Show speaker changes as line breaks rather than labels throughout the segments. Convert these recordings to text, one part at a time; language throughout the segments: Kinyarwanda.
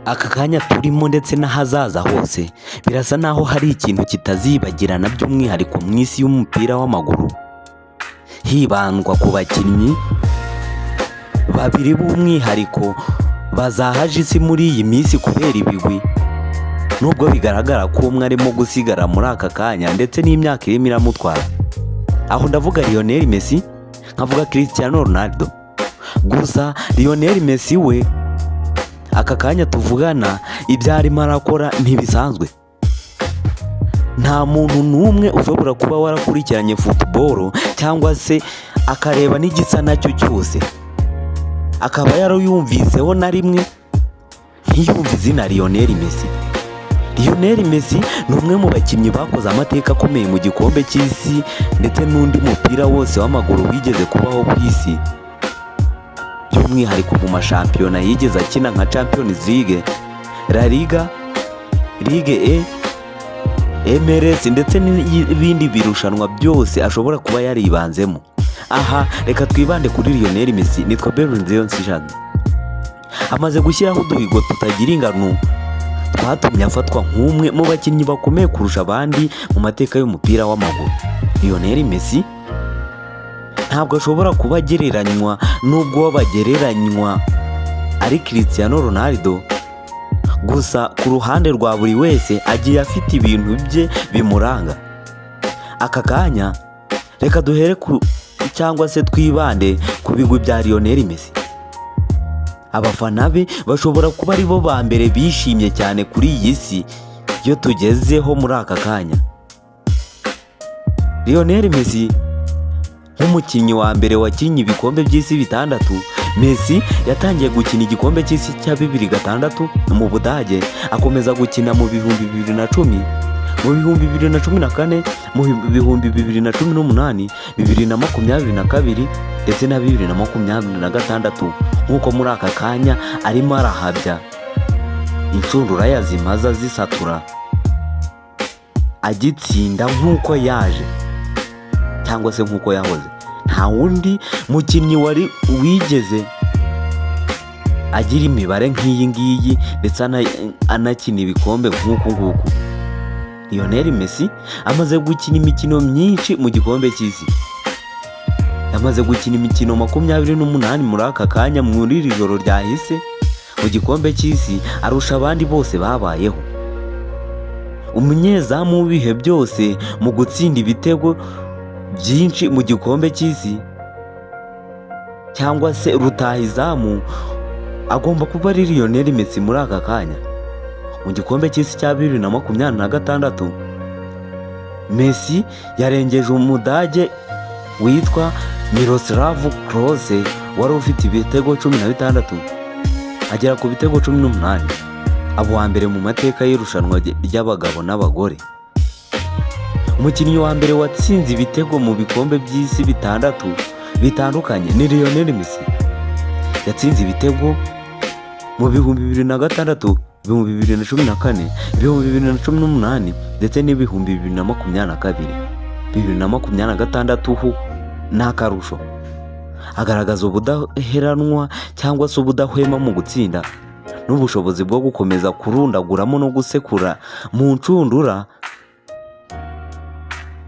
Aka kanya turimo ndetse n'ahazaza hose birasa naho hari ikintu kitazibagirana, by'umwihariko mu isi y'umupira w'amaguru, hibandwa ku bakinnyi babiri b'umwihariko bazahaje isi muri iyi minsi kubera ibigwi, nubwo bigaragara ko umwe arimo gusigara muri aka kanya ndetse n'imyaka irimo iramutwara. Aho ndavuga Lionel Messi, nkavuga Cristiano Ronaldo. Gusa Lionel Messi we aka kanya tuvugana ibyo arimo arakora ntibisanzwe. Nta muntu n'umwe ushobora kuba warakurikiranye football cyangwa se akareba n'igisa nacyo cyose, akaba yarayumviseho na rimwe ntiyumve izina Lionel Messi. Lionel Messi ni umwe mu bakinnyi bakoze amateka akomeye mu gikombe cy'isi ndetse n'undi mupira wose w'amaguru wigeze kubaho ku isi, by'umwihariko mu mashampiyona yigeze akina nka Champions League, La Liga, Ligue 1, MLS ndetse n'ibindi birushanwa byose ashobora kuba yaribanzemo. Aha reka twibande kuri Lionel Messi. Nitwa Berlin Nsijana. Amaze gushyiraho uduhigo tutagira ingano twatumye afatwa nk'umwe mu bakinnyi bakomeye kurusha abandi mu mateka y'umupira w'amaguru. Lionel Messi ntabwo ashobora kuba agereranywa n'ubwo bagereranywa ari Cristiano Ronaldo. Gusa ku ruhande rwa buri wese agiye afite ibintu bye bimuranga. Aka kanya reka duhere ku cyangwa se twibande ku bigwi bya Lionel Messi. Abafana be bashobora kuba ari bo ba mbere bishimye cyane kuri iyi si iyo tugezeho muri aka kanya. Lionel Messi nk'umukinnyi wa mbere wakinnye ibikombe by'isi bitandatu. Messi yatangiye gukina igikombe cy'isi cya 2006 mu Budage, akomeza gukina mu 2010, mu 2014, mu 2018, 2022 ndetse na 2026, nk'uko muri aka kanya arimo arahabya inshundura yazimaza zisatura, agitsinda nk'uko yaje cyangwa se nk'uko yahoze. Nta wundi mukinnyi wari wigeze agira imibare nk'iyi ngiyi ndetse anakina ibikombe nk'uku nguku. Lionel Messi amaze gukina imikino myinshi mu gikombe cy'isi. Yamaze gukina imikino 28 muri aka kanya, muri iri joro ryahise, mu gikombe cy'isi, arusha abandi bose babayeho. Umunyezamu w'ibihe byose mu gutsinda ibitego byinshi mu gikombe cy'isi cyangwa se rutahizamu agomba kuba ari Lionel Messi muri aka kanya. Mu gikombe cy'isi cya 2026, Messi yarengeje Umudage witwa Miroslav Klose wari ufite ibitego 16, agera ku bitego 18, aba uwa mbere mu mateka y'irushanwa ry'abagabo n'abagore. Umukinnyi wa mbere watsinze ibitego mu bikombe by'isi bitandatu bitandukanye ni Lionel Messi. Yatsinze ibitego mu 2006, 2014, 2018 ndetse n'2022. 2026 ho ni akarusho, agaragaza ubudaheranwa cyangwa se ubudahwema mu gutsinda n'ubushobozi bwo gukomeza kurundaguramo no gusekura mu nshundura,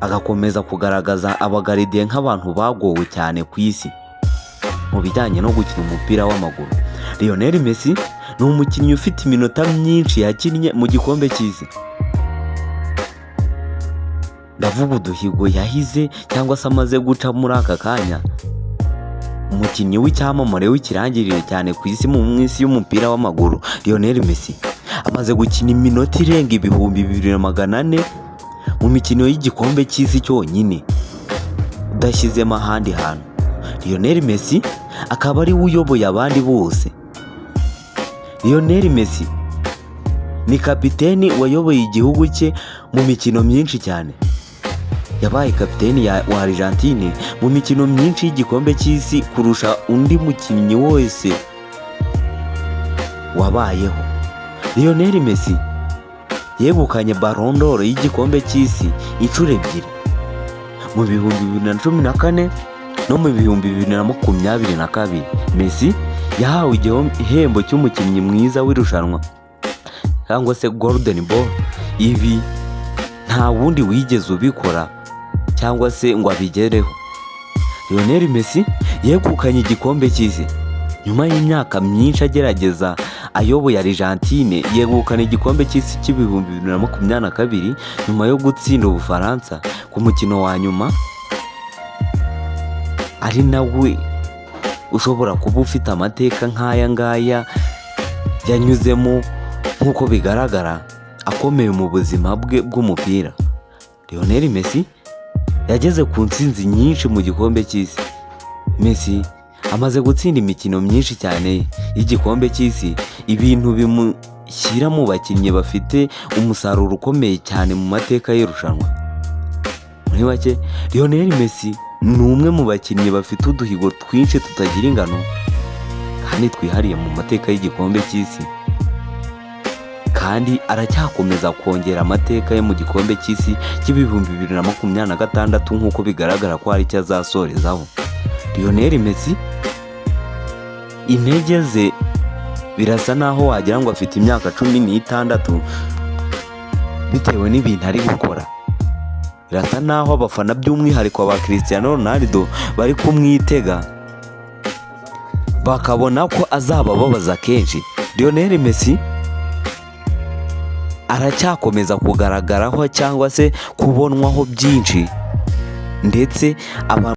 agakomeza kugaragaza abagaridiye nk'abantu bagowe cyane ku isi mu bijyanye no gukina umupira w'amaguru. Lionel Messi ni umukinnyi ufite iminota myinshi yakinnye mu gikombe cy'isi. Ndavuga uduhigo yahize cyangwa se amaze guca muri aka kanya. Umukinnyi w'icyamamare w'ikirangirire cyane ku isi, mu isi y'umupira w'amaguru, Lionel Messi amaze gukina iminota irenga 2400 mu mikino y'igikombe cy'isi cyonyine, udashyizemo ahandi hantu. Lionel Messi akaba ari we uyoboye abandi bose. Lionel Messi ni kapiteni wayoboye igihugu cye mu mikino myinshi cyane. Yabaye kapiteni wa Argentine mu mikino myinshi y'igikombe cy'isi kurusha undi mukinnyi wese wabayeho. Lionel Messi yegukanye Ballon d'Or y'igikombe cy'isi inshuro ebyiri, mu 2014 no mu 2022. Messi yahawe igihembo cy'umukinnyi mwiza w'irushanwa. cyangwa se Golden Ball. Ibi nta wundi wigeze ubikora cyangwa se ngo abigereho. Lionel Messi yegukanye igikombe cy'isi nyuma y'imyaka myinshi agerageza ayoboye Argentine, yegukana igikombe cy'isi cy'ibihumbi 2022 nyuma yo gutsinda Ubufaransa ku mukino wa nyuma, ari nawe ushobora kuba ufite amateka nk'aya ngaya yanyuzemo, nk'uko bigaragara akomeye mu buzima bwe bw'umupira. Lionel Messi yageze ku ntsinzi nyinshi mu gikombe cy'isi. Messi amaze gutsinda imikino myinshi cyane y'igikombe cy'isi, ibintu bimushyira mu bakinnyi bafite umusaruro ukomeye cyane mu mateka y'irushanwa. Muri make, Lionel Messi ni umwe mu bakinnyi bafite uduhigo twinshi tutagira ingano kandi twihariye mu mateka y'igikombe cy'isi, kandi aracyakomeza kongera amateka ye mu gikombe cy'isi cy'ibihumbi 2026, nk'uko bigaragara ko hari icyo azasorezaho. Lionel Messi intege ze birasa naho wagira ngo afite imyaka 16 bitewe n'ibintu ari gukora. Birasa naho abafana, by'umwihariko aba Cristiano Ronaldo, bari kumwitega bakabona ko azabababaza kenshi. Lionel Messi aracyakomeza kugaragaraho cyangwa se kubonwaho byinshi, ndetse abantu